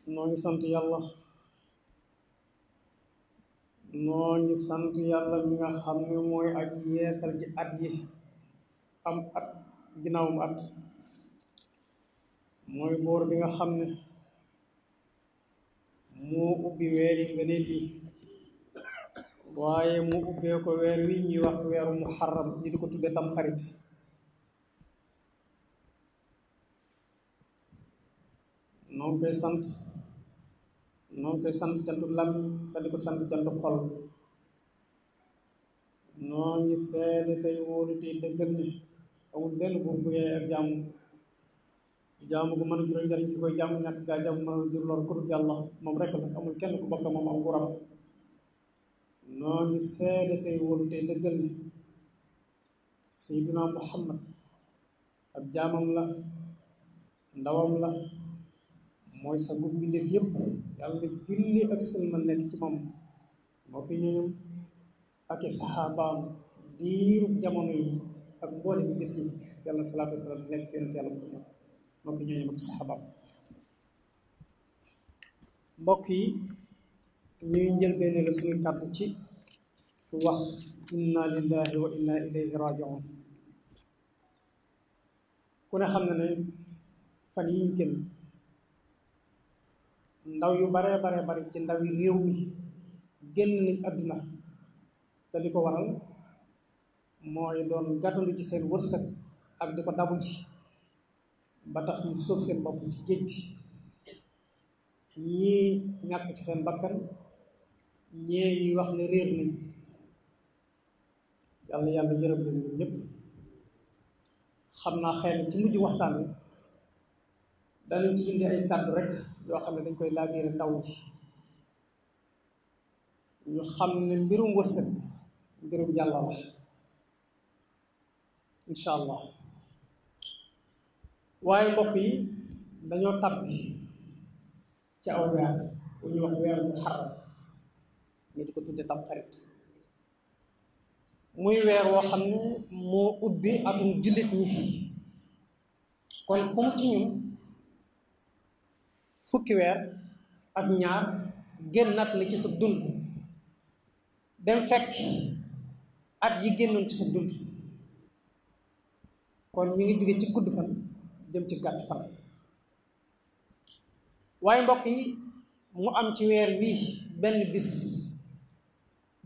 noo ngi sant yàlla noo ngi sant yàlla mi nga xam ne mooy ak yeesal ci at yi am at ginnaawum at mooy boor bi nga xam ne moo ubbi weer yi ngëneel yi waaye mu ubbee ko weer wi ñuy wax weeru muharram ñi di ko tudde tam xarit noo ngi koy sant cantu lam te di ko sant cantu xol noo ngi seede tey wóolu tey dëggal ne amul benn buur bu yee ak jaamu gu mën a jural njariñ ki koy jaamu ñàkk gaa jaamu mën a jur lor ku dul yàlla moom rek la amul kenn ku bokk moom am nguuram noo ngi seede tey wóolu tey dëggal ne sayyidina Muhammad ak jaamam la ndawam la mooy sa gub mbindéef yépp yàlla julli ak sëlmal nekk ci moom moo ki ñoñam ak i saxaabaam diirub jamono yi ak mboole bi bis yi yàlla salaatu wasalaam nekk ci yonent yàlla Muhammad moo ki ñoñam ak saxaabaam mbokk yi ñuy njëlbeene la suñu kàddu ci wax inna lillahi wa inna ilayhi rajiun ku ne xam na ne fan yi ñu génn ndaw yu bare ci ndaw yi réew mi génn nañ àdduna te li ko waral mooy doon gàttandu ci seen wërsëg ak di ko dabu ci ba tax ñu sóob seen bopp ci géej gi ñii ñàkk ci seen bakkan ñee ñuy wax ne réer nañ yàlla yërëm leen ñun ñëpp xam naa xëy na ci mujj waxtaan wi danañ ci indi ay kàddu rek yoo xam ne dañ koy laabiire ndaw ji ñu xam ne mbirum wërsëg mbirum yàlla la incha allah waaye mbokk yi dañoo tàbbi ci aw weer bu ñuy wax weeru muharram ñu di ko tudde tam xarit muy weer woo xam ne moo ubbi atum jullit ñi kon comme ci ñun fukki weer ak ñaar génnaat na ci sa dund dem fekk at yi génnoon ci sa dund kon ñu ngi jóge ci gudd fan jëm ci gàtt fan waaye mbokk yi mu am ci weer wii benn bis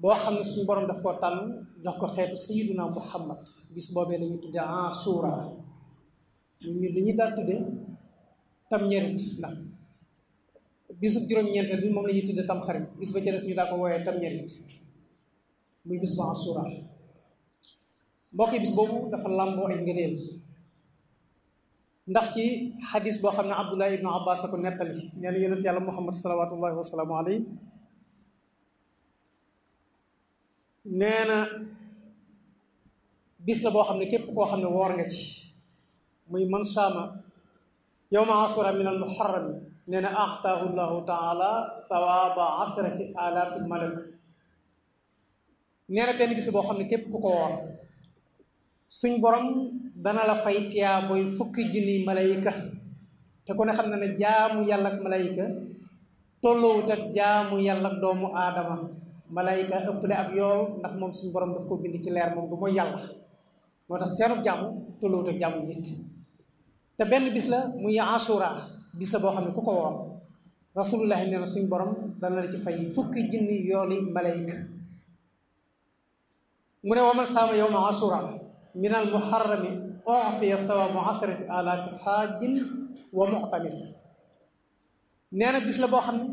boo xam ne suñu borom daf koo tànn jox ko xeetu sayyiduna Muhammad bis boobee la ñuy tudde Ashura ñu li ñuy daal tudde tam ñerit ndax bisub juróom-ñeenteel bi moom la ñuy tudde tam xarit bis ba ca des ñu daa ko wooyee tam ñerit muy bis ba Ashura mbokk yi bis boobu dafa làmboo ay ngëneel ndax ci xadis boo xam ne Abdullah ibnu Abbas a ko nettali nee na yonent yàlla Muhammad salawatullahi wasalaamu alayhi nee na bis la boo xam ne képp koo xam ne woor nga ci muy man saama yawma Ashura min al muharram nee na axtaahu llahu taala sawaaba asrati alaafi malak nee na benn bis boo xam ne képp ku ko woor suñ borom dana la fay tiyaaboy fukki junniy malayka te ku ne xam ne ne jaamu yàlla ak malayka tolloowut ak jaamu yàlla ak doomu aadama malayka ëpple ab yool ndax moom suñ borom daf ko bind ci leer moom du mooy yàlla moo tax seenub jaamu tolloowut ak jaamu nit te benn bis la muy Ashura bis la boo xam ne ku ko woor rasulullahi nee na suñ borom dana la ci fay fukki junni yooli malayka mu ne waman saama yawma Ashura min al muharrami u'tiya thawaabu asrati alaafi xaajin wa mu'tamir nee na bis la boo xam ne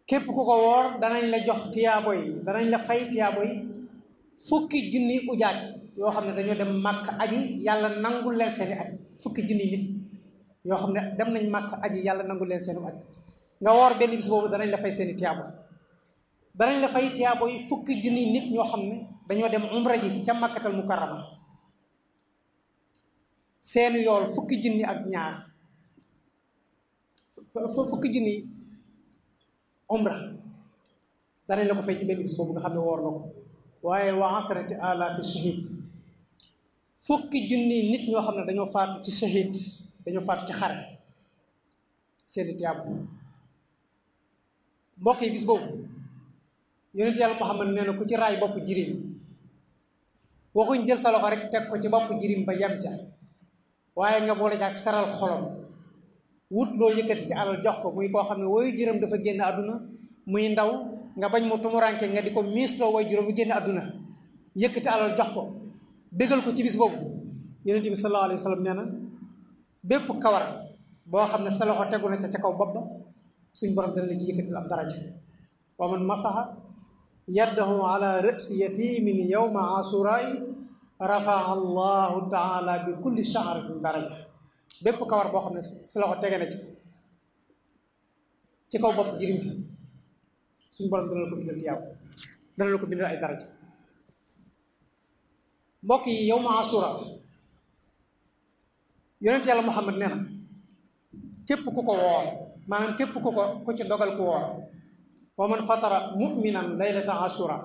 képp ku ko woor danañ la jox tiyaabo yi danañ la fay tiyaabo yi fukki junni ujaaj yoo xam ne dañoo dem màkk aji yàlla nangul leen seeni aj fukki junni nit yoo xam ne dem nañ màkk aji yàlla nangul leen seeni aj nga woor benn bis boobu danañ la fay seeni tiyaabo danañ la fay tiyaabo yi fukki junni nit ñoo xam ne dañoo dem umra ji ca makkatal mukarrama seeni yool fukki junni ak ñaar fukki junni umra danañ la ko fay ci benn bis boobu nga xam ne woor na ko waaye wa asrati alaafi shahid fukki junni nit ñoo xam ne dañoo faatu ci shahid dañoo faatu ci xare seeni tiyaab mbokk yi bis boobu yonent yàlla Muhammad nee na ku ci raay bopp jirim waxuñ jël sa loxo rek teg ko ci bopp jirim ba yem ca waaye nga boole ak saral xolom wut loo yëkkati ci alal jox ko muy koo xam ne woyu juróom dafa génn àdduna muy ndaw nga bañ mu tumuranke nga di ko miisloo woyu juróom bu génn àdduna yëkkati alal jox ko bégal ko ci bis boobu yonent bi sallallahu alayhi wa sallam nee na bépp kawar boo xam ne sa loxo tegu na ca kaw bopp ba suñ borom dana la ci yëkkatil ab daraja wa man masaha yaddahu ala ra'si yatimin yawma asuraay rafaa allahu taala bi kulli sha'ratin daraja bépp kawar boo xam ne sa loxo tege na ci kaw bopp jirim bi suñ borom dana la ko bindal tiyaaw dana la ko bindal ay daraja mbokk yi yawma asura yonent yàlla Muhammad nee na képp ku ko woor maanaam képp ku ci dogal ku woor wa man fatara mu'minan laylata ashura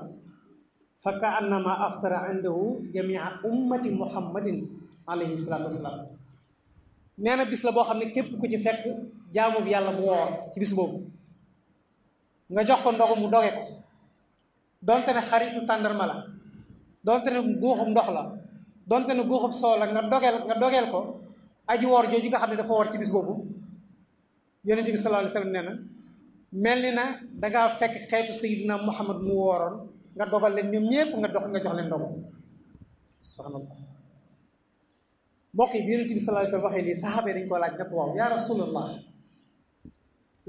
fa ka annama aftara indahu jamia ummati muhammadin alayhi salatu wasalaam nee na bis la boo xam ne képp ku ci fekk jaamu bi yàlla mu woor ci bis boobu nga jox ko ndogu mu doge ko donte ne xaritu tàndarma la donte ne guuxum ndox la donte ne guuxum soow la nga dogeel ko aji woor jooju nga xam ne dafa woor ci bis boobu yonent bi sallallahu alayhi wasallam nee na mel ni na dangaa fekk xeetu sayyidina Muhammad mu wooroon nga dogal leen ñoom ñépp nga jox leen ndogu subhanallah mbokk yi bi yonent bi sallallahu alayhi wasallam waxee lii saxaaba yi dañ koo laaj nag waaw yaa rasulallah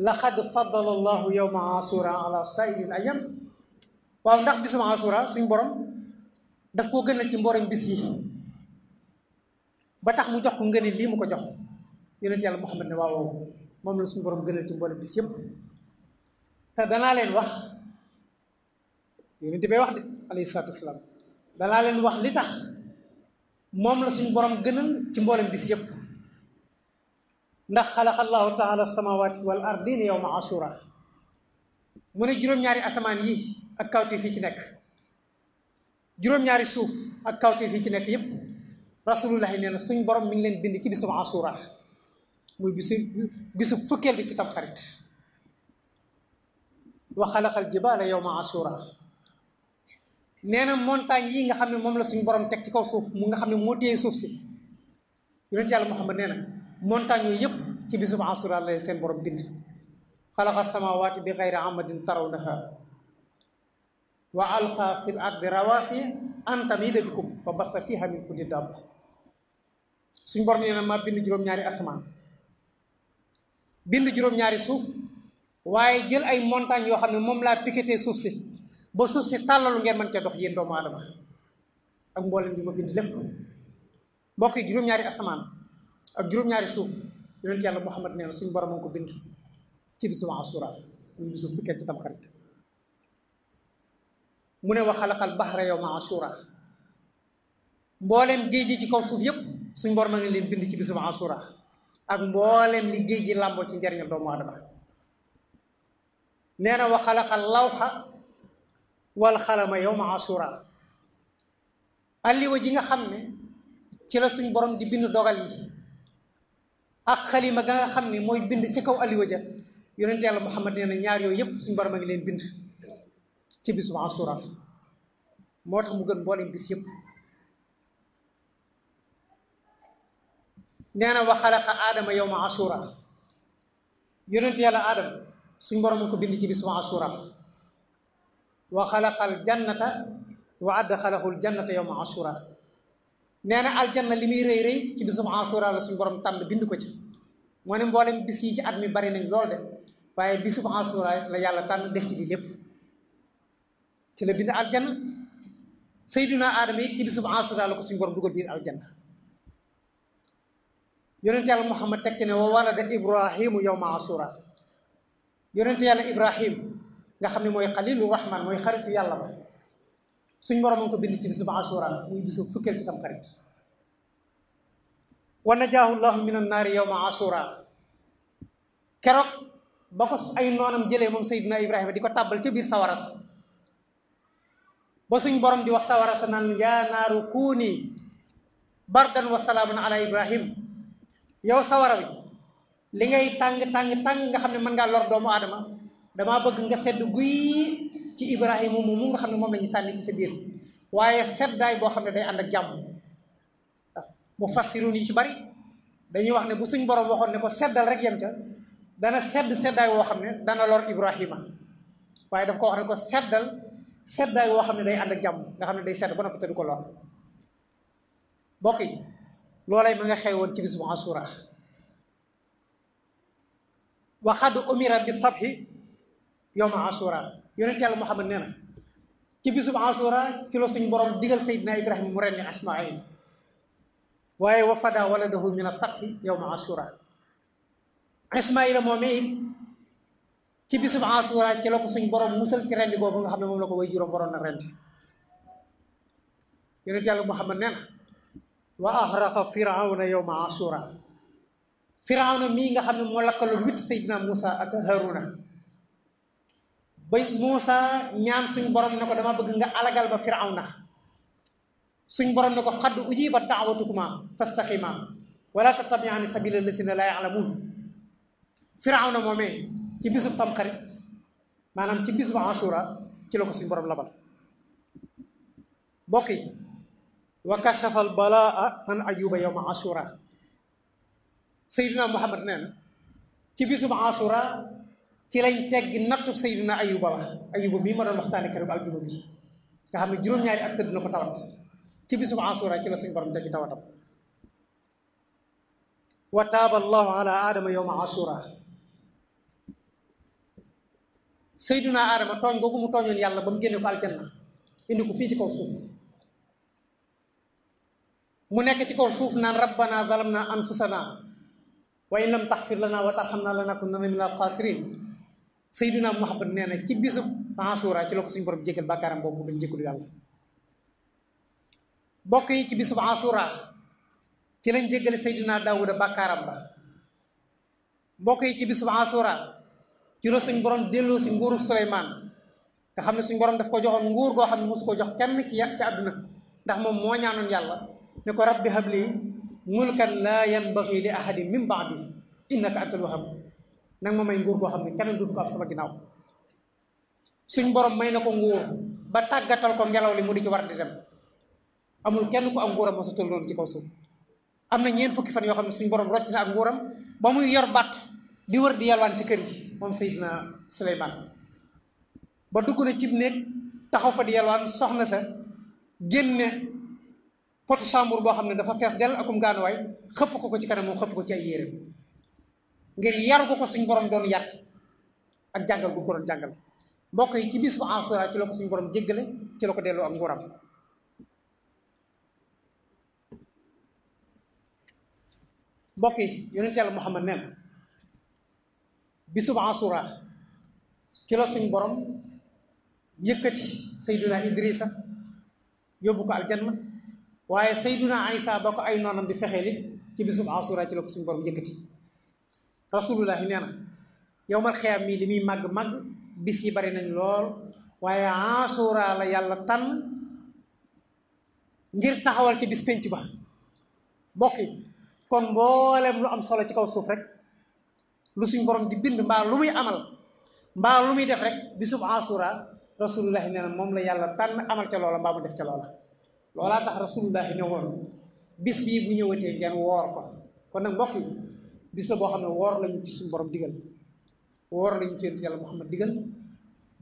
laqad faddala allahu yawma asura ala saa'iril ayyam waaw ndax bisum asura suñ borom daf koo gënal ci mboolem bis yi ba tax mu jox ko ngëneel lii mu ko jox yonent yàlla Muhammad ne waaw moom la suñu borom gënal ci mboolem bis yëpp te danaa leen wax yonent bay wax de alayhi salaatu wasalaam danaa leen wax li tax moom la suñu borom gënal ci mboolem bis yëpp ndax xalaqa allahu taala samawati wal ardina yawma ashura mu ne juróom-ñaari asamaan yi ak kawte fii ci nekk juróom-ñaari suuf ak kawte fii ci nekk yëpp rasulullahi nee na suñ borom mi ngi leen bind ci bisum asura muy bisu fukkeel bi ci tamxarit wa xalaqal jibaala yawma asura nee na montagne yi nga xam ne moom la suñu borom teg ci kaw suuf mu nga xam ne moo téye suuf si yonent yàlla Muhammad nee na montagne yooyu yëpp ci bisum asura la seen borom bind xalaqa samawati bi xayri amadin tarawnaha wa alqa fil ardi rawasi an tamida bikum wa bassa fiha min kulli dabba suñ borom nee na maa bind juróom-ñaari asamaan bind juróom-ñaari suuf waaye jël ay montagnes yoo xam ne moom laa piqueté suuf si ba suuf si tàllalu ngeen mën cee dox yéen doomu aadama ak mboolem bi ma bind lépp mbokk yi juróom-ñaari asamaan ak juróom-ñaari suuf yonent yàlla Muhammad nee na suñu borom moo ko bind ci bisu asura muy bisu fukkeel ci tamxarit mu ne wa xalaqal bahra yawma ashura mboolem géej gi ci kaw suuf yëpp suñ borom a ngi leen bind ci bisu asura ak mboolem li géej gi làmboo ci njariñal doomu aadama nee na wa xalaqal lawxa wal xalama yawma ashura alliwa ji nga xam ne ci la suñ borom di bind dogal yi ak xalima ga nga xam ne mooy bind ci kaw alliwa ja yonent yàlla Muhammad nee na ñaar yooyu yëpp suñ borom a ngi leen bind ci bisu asura moo tax mu gën mboolem bis yëpp nee na wa xalaqa aadama yawma ashura yonent yàlla aadama suñ borom ko bind ci bisu ashura wa xalaqal jannata wa adxalahul jannata yawma ashura nee na aljanna li muy rëy rëy ci bisu ashura la suñ borom tànn bind ko ci moo ne mboolem bis yi ci at mi bari nañ lool de waaye bisu ashura la yàlla tànn def ci lii lépp ci la bind aljanna sayduna aadama it ci bisu ashura la ko suñ borom dugal biir aljanna yonent yàlla Muhammad teg ci ne wa walada ibrahimu yawma ashura yonent yàlla ibrahim nga xam ne mooy xalilu rahman mooy xaritu yàlla ba suñ borom ko bind ci bisu ashura muy bisu fukkeel ci tam xarit wa najaahu llahu min annaari yawma ashura keroog ba ko ay noonam jëlee moom sayduna ibrahima di ko tàbbal ca biir sawara sa ba suñ borom di wax sawara sa naan yaa naaru kuuni bardan wa salaamun ala ibrahim yow sawara bi li ngay tàng nga xam ne mën ngaa lor doomu aadama damaa bëgg nga sedd guy ci Ibrahima moomu nga xam ne moom la ñu sànni ci sa biir waaye seddaay boo xam ne day ànd ak jàmm. mu fassirun yi ci bari dañuy wax ne bu suñ borom waxoon ne ko seddal rek yem ca dana sedd seddaay woo xam ne dana lor Ibrahima waaye daf ko wax ne ko seddal seddaay woo xam ne day ànd ak jàmm nga xam ne day sedd ba noppi te du ko lor. mbokk yi loolay ma nga xew woon ci bis bu Ashura wa qad umira bi sabhi yawma Ashura yonent yàlla Muhammad nee na ci bisu Ashura ci la suñ borom digal Seydina Ibrahima mu rendi Ismaayil waaye wa fada waladahu min as-sabhi yawma Ashura Ismaayila moomee it ci bisub Ashura ci la ko suñ borom musal ci rendi boobu nga xam ne moom la ko way juróom waroon na rendi. yonent yàlla Muhammad nee na wa axraqa firawna yawma Ashura firawna mii nga xam ne moo lakkaloon witt Seydina Moussa ak Haruna bay Moussa ñaan suñ borom ne ko dama bëgg nga alagal ba firawna suñ borom ne ko xadd ujibat da'watukuma fastaqima wala tattabi'ani sabila lasina la ya'lamun firawna moomee ci bisub tamxarit maanaam ci bisub Ashura ci la ko suñ borom labal. mbokk yi wa kashafa al balaa an ayuba yawma Ashura Seydina Muhammad nee na ci bisub Ashura ci lañ teggi nattub Seydina ayuba mii ma doon waxtaane keroog aljuma bi nga xam ne juróom-ñaari at tëdd na ko tawat ci bisub Ashura ci la suñ borom teggi tawatam. wa taaba allahu ala adama yawma Ashura Seydina Adama tooñ googu mu tooñoon yàlla ba mu génne ko aljanna indi ko fii ci kaw suuf mu nekk ci kaw suuf naan rabbana zalamna anfusana wa in lam taxfir lana wa tarhamna lanakunanna min al-xaasirin Seydina Muhammad nee na ci bisub Ashura ci la ko suñu borom jéggal bàkkaaram boobu dañ jéggalu yàlla. bokk yi ci bisub Ashura ci lañ jéggale Seydina Daawuda bàkkaaram ba. mbokk yi ci bisub Ashura ci la suñ borom delloo si nguuru Suleymaan nga xam ne suñ borom daf ko joxoon nguur goo xam ne mosu ko jox kenn ci àdduna ndax moom moo ñaanoon yàlla ne ko rabbi habli mulkan laa yanbaghi li ahadin min ba'di innaka antal wahhab nag ma may nguur goo xam ne keneen du ko am sama ginnaaw. suñ borom may na ko nguur ba tàggatal ko ngelaw li mu di ci war di dem amul kenn ku am nguuram mosa toll noonu ci kaw suuf. am na ñeent fukki fan yoo xam ne suñ borom rocc na ak nguuram ba muy yor batt di wër di yalwaan ci kër yi moom Seydina Suleymaan ba dugg na cib néeg taxaw fa di yalwaan soxna sa génne potu chambre boo xam ne dafa fees dell akum gaanuwaay xëpp ko ci kanam moom xëpp ko ci ay yére ngir yar ko suñ borom doon yar ak jàngal gu ko doon jàngal. mbokk yi ci bis bu Ashura ci la ko suñ borom jéggale ci la ko delloo ak nguuram. mbokk yi yonent yàlla Muhammad nee na bisub Ashura ci la suñ borom yëkkati Seydina Idrissa yóbbu ko aljanna waaye Seydina Isa ba ko ay noonam di fexee li ci bisub Ashura ci la ko suñ borom yëkkati. rasulullahi nee na yowmal xiyaam mii li muy màgg-màgg bis yi bari nañ lool waaye Ashura la yàlla tànn ngir taxawal ci bis penc ba. mbokk yi kon mboolem lu am solo ci kaw suuf rek lu suñ borom di bind mbaa lu muy amal mbaa lu muy def rek bisub Ashura rasulullahi nee na moom la yàlla tànn amal ca loola mbaa mu def ca loola. loolaa tax rasulullahi ne woon bis bii bu ñëwatee ngeen woor ko. kon nag mbokk yi bis la boo xam ne woor lañu ci suñu borom digal woor lañu ci yàlla Muhammad digal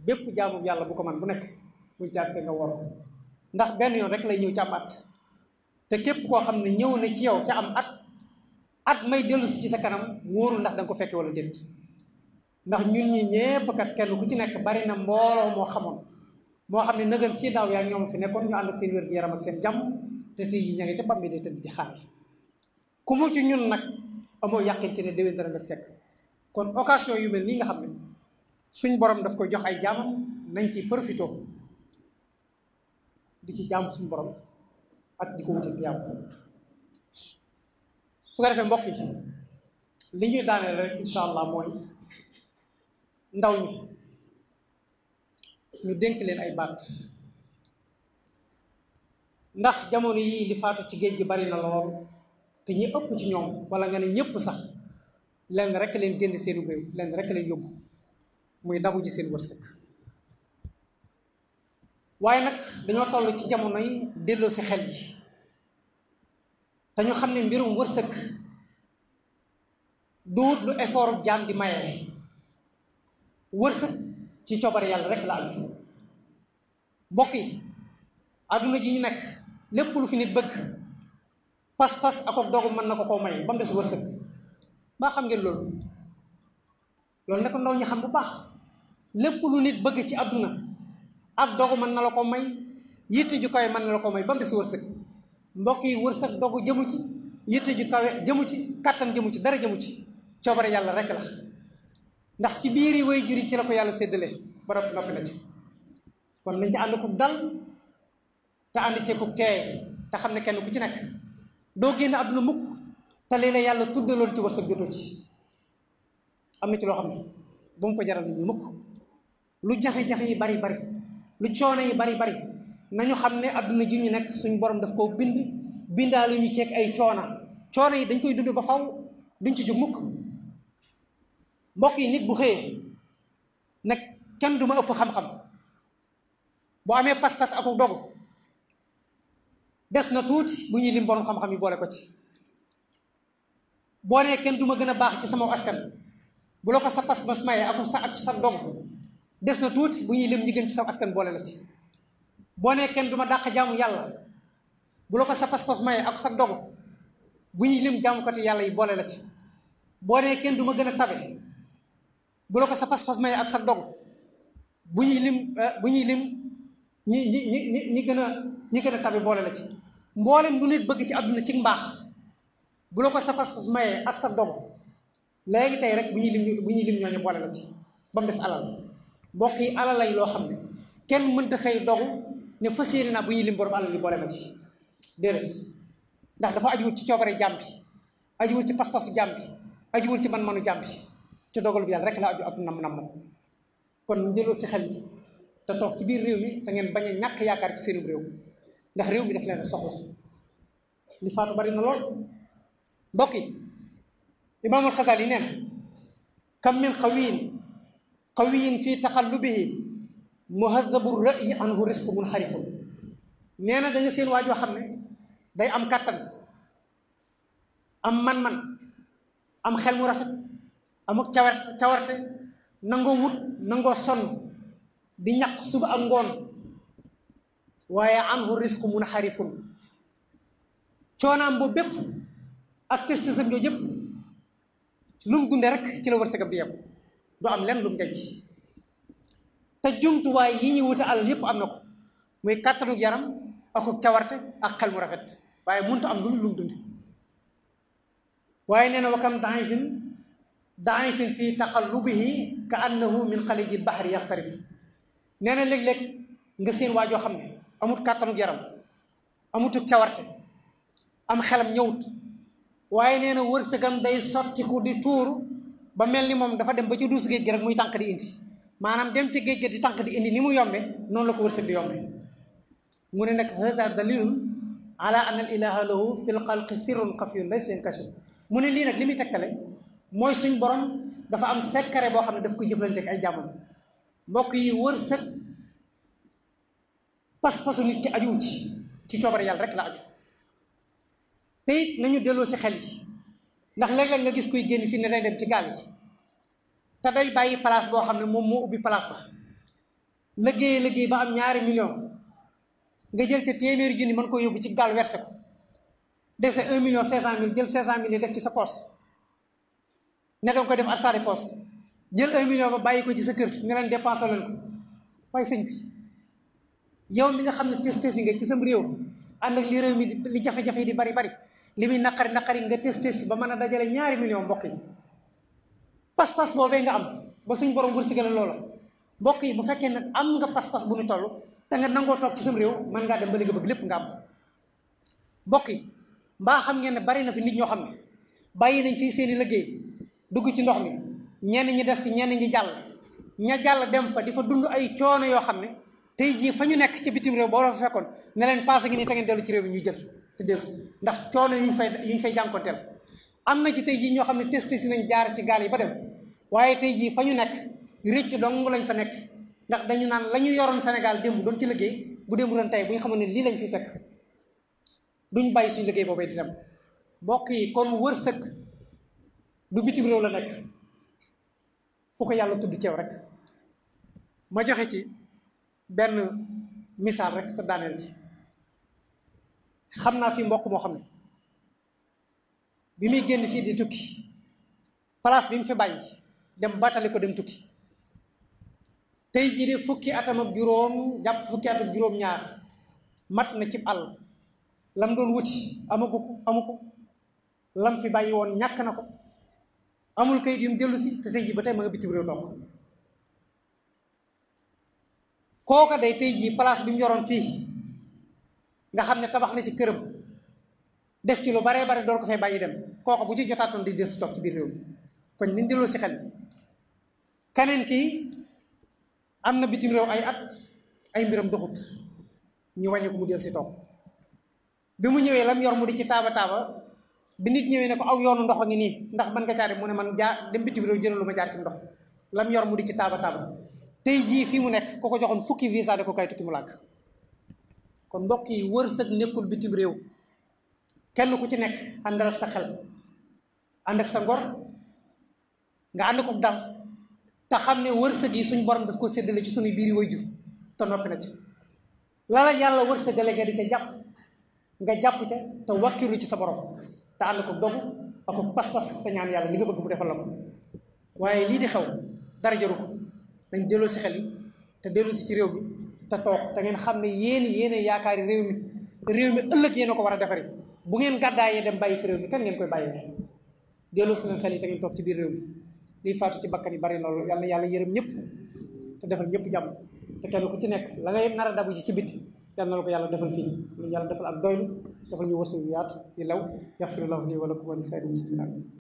bépp jaamu yàlla bu ko man bu nekk buñ caag see nga woor ko ndax benn yoon rek lay ñëw ci am at te képp koo xam ne ñëw na ci yow ca am at may dellu si ci sa kanam wóorul ndax danga ko fekke wala déet ndax ñun ñi ñépp kat kenn ku ci nekk bari na mbooloo moo xamoon moo xam ne nëgën si daaw yaa ñoom fi nekkoon ñu ànd ak seen wér-gu-yaram ak seen jàmm te tey yi ña ngi ca bam bi de tëdd di xaar ku mu ci ñun nag amoo yàqinte ne déwén dara def fekk. kon occasion yu mel nii nga xam ne suñ borom daf koy jox ay jaamam nañ ci profité di ci jaam suñ borom ak di ko wuti yàlla. su ko defee mbokk yi li ñuy daaneel rek incha allah mooy ndaw ñi ñu dénk leen ay baat ndax jamono yii li faatu ci géej gi bari na lool te ñi ëpp ci ñoom wala nga ne ñëpp sax lenn rek leen génn seenu réew lenn rek leen yóbbu muy dabu ji seen wërsëg waaye nag dañoo toll ci jamono yi delloo si xel yi te ñu xam ne mbirum wërsëg duut lu effort jaam di maye wërsëg ci coobare yàlla rek la aju mbokk yi adduna ji ñu nekk lépp lu fi nit bëgg pas-pas ak dogu mën na ko koo may ba mu des wërsëg baa xam ngeen loolu nag ndaw ñi xam bu baax lépp lu nit bëgg ci adduna ak dogu mën na la ko may yitte ju kawe mën na la ko may ba mu des wërsëg mbokk yi wërsëg dogu jëmu ci yitte ju kawe jëmu ci kattan jëmu ci dara jëmu ci coobare yàlla rek la ndax ci biir yi way juri ci la ko yàlla séddale ba noppi na ci kon nañ ci ànd ku dal te ànd ci ku teey te xam ne kenn ku ci nekk doo génn àdduna mukk te lii la yàlla tuddaloon ci wërsëg jotoo ci am na ci loo xam ne bu mu ko jaral nit ñi mukk lu jafe-jafe yi bari bari lu coono yi bari bari nañu xam ne àdduna ji ñu nekk suñu borom daf koo bindaale ñu ceeg ay coono yi dañ koy dund ba faw duñ ci jóg mukk mbokk yi nit bu xëyee nag kenn du ma ëpp xam-xam boo amee pas-pas ak dogu des na tuuti bu ñuy lim borom xam-xam yi boole ko ci boo nee kenn du ma gën a baax ci sama askan bu la ko sa pas-pas maye ak sa dogu des na tuuti bu ñuy lim ñi gën ci sama askan boole la ci boo nee kenn du ma dàq jaamu yàlla bu la ko sa pas-pas maye ak sa dogu bu ñuy lim jaamukati yàlla yi boole la ci boo nee kenn du ma gën a tabe bu la ko sa pas-pas maye ak sa dogu bu ñuy lim ñi gën a tabe boole la ci mboolem lu nit bëgg ci àdduna ci mbaax bu la ko sa pas-pas maye ak sa dogu léegi tey rek bu ñuy lim ñooñu boole la ci ba mu des alal mbokk yi alal lay loo xam ne kenn mënta xëy dogu ne fas yéene naa bu ñuy lim borom alal yi boole ma ci déedéet ndax dafa ajuwul ci coobare jàmm bi ajuwul ci pas-pasu jàmm bi ajuwul ci man-manu jàmm bi ci dogalu bi yàlla rek la aju ak nam kon delloo si xel yi te toog ci biir réew mi te ngeen bañ a ñàkk yaakaar ci seenum réew ndax réew mi daf leen soxla li faatu bari na lool mbokk yi imaamul Xasaali nee na kam min qawiyin fi taqallubihi muhadabu ra'yi anhu risqu munxarifun nee na da nga seen waajoo xam ne day am kàttan am man-man am xel mu rafet am ak cawarte nangoo wut nangoo sonn di ñaq suba ak ngoon waaye anhu risqu munxarifun coonaam boobu bépp ak testisam yooyu yëpp lu mu dunde rek ci la wërsëgam di yem du am lenn lu mu denc te jumtuwaay yi ñuy wute alal yëpp am na ko muy kàttanu yaram ak cawarte ak xel mu rafet waaye mënut am lu mu dunde waaye nee na wakam daifin fi taqallubihi ka annahu min xalijil bahri yaxtarif nee na léeg-léeg nga seen waajoo xam ne amut kàttanu yaram amutuk cawarte am xelam ñëwut waaye nee na wërsëgam day sottiku di tuuru ba mel ni moom dafa dem ba ci duus géej gi rek muy tànk di indi maanaam dem ci géej gi di tànk di indi ni mu yombe noonu la ko wërsëg di yombe mu ne nag hada dalilun ala anna al ilaha lahu fi l xalqi sirrun xafiyun laysa yankashif mu ne lii nag li muy tegtale mooy suñ borom dafa am secret boo xam ne daf koy jëflante ak ay jàmmam mbokk yi wërsëg pas-pasu nit ki ajuwu ci coobare yàlla rek la aju te it nañu delloo si xel yi ndax léeg-léeg nga gis kuy génn fii ne day dem ci gaal yi te day bàyyi place boo xam ne moom moo ubbi place ba liggéey ba am 2 millions nga jël ca téeméeri junni mën koo yóbbu ci gaal verse ko dese 1,5 million jël 500,000 yi def ci sa poche ne danga koy def ak sari poche jël 1 million ba bàyyi ko ci sa kër ne leen dépensé leen ko waaye sëñ bi yow mi nga xam ne testé si nga ci sam réew ànd ak li réew mi li jafe-jafe yi di bari li muy naqari nga testé si ba mën a dajale 2 millions mbokk yi pas-pas boobee nga am ba suñ borom wërsëgal loola mbokk yi bu fekkee nag am nga pas-pas bu ñu toll te nga nangoo toog ci sam réew mën ngaa dem ba li nga bëgg lépp nga am mbokk yi mbaa xam ngeen ne bari na fi nit ñoo xam ne bàyyi nañ fii seen i liggéey dugg ci ndox mi ñenn ñi des fi ñenn ñi jàll ña jàll dem fa di fa dund ay coono yoo xam ne tey jii fa ñu nekk ci bitim réew boo la fa fekkoon ne leen passé ngi nii te ngeen dellu ci réew mi ñuy jël te dellu si ndax coono yu ñu fay jànkonteel am na ci tey jii ñoo xam ne testé si nañ jaar ci gaal yi ba dem waaye tey jii fa ñu nekk réccu dong lañ fa nekk ndax dañu naan la ñu yoroon Sénégal démb doon ci liggéey bu démb doon tey bu ñu xamoon ne lii lañ fi fekk duñ bàyyi suñu liggéey boobee di dem mbokk yi kon wërsëg du bitim réew la nekk fu ko yàlla tudd ceew rek ma joxe ci benn misaal rek te daaneel ci xam naa fi mbokk moo xam ne bi muy génn fii di tukki place bi mu fi bàyyi dem battali ko dem tukki tey jii de fukki atam ak juróom jàpp fukki at ak juróom-ñaar mat na cib àll lam doon wuti amu ko lam fi bàyyi woon ñàkk na ko amul kayit yu mu dellu si te tey jii ba tey ma nga bitim réew toog kooka day tey jii place bi mu yoroon fii nga xam ne tabax na ci këram def ci lu baree bare door ko fay bàyyi dem kooka bu ci jotaatoon di des toog ci biir réew mi kon niñ delloo si xel yi keneen kii am na bitim réew ay at ay mbiram doxut ñu wàññi ko mu del si toog bi mu ñëwee lam yor mu di ci taaba taaba bi nit ñëwee ne ko aw yoonu ndox a ngi nii ndax man nga caari mu ne man jaar dem bitim réew jëralu ma jaar ci ndox lam yor mu di ci taaba taaba tey jii fii mu nekk ku ko joxoon fukki visa de ko kay tukki mu làgg kon mbokk yi wërsëg nekkul bitim réew kenn ku ci nekk àndal ak sa xel ànd ak sa ngor nga ànd ko dal te xam ne wërsëg yi suñ borom daf ko séddale ci suñu biir way jur te noppi na ci lala yàlla wërsëgale nga di ca jàpp nga jàpp ca te wakkilu ci sa borom te ànd ko dogu ak ko pas-pas te ñaan yàlla li nga bëgg mu defal la ko waaye lii di xew dara jaru ko dañ delloo si xel yi te delloo si ci réew mi te toog te ngeen xam ne yéen yaakaari réew mi ëllëg yéen a ko war a defari bu ngeen gàddaayee dem bàyyi fi réew mi kan ngeen koy bàyyi delloo si leen xel yi te ngeen toog ci biir réew mi liy faatu ci bakkan yi bari loolu yàlla yàlla yërëm ñëpp te defal ñëpp jàmm te kenn ku ci nekk la ngay nar a dabu ji ci bitti yàlla na la ko yàlla defal fii lu yàlla defal ak doylu defal ñu wërsëg yu yaatu yu law yaxfirullahu lii wa lakum wa li saa'iril muslimiin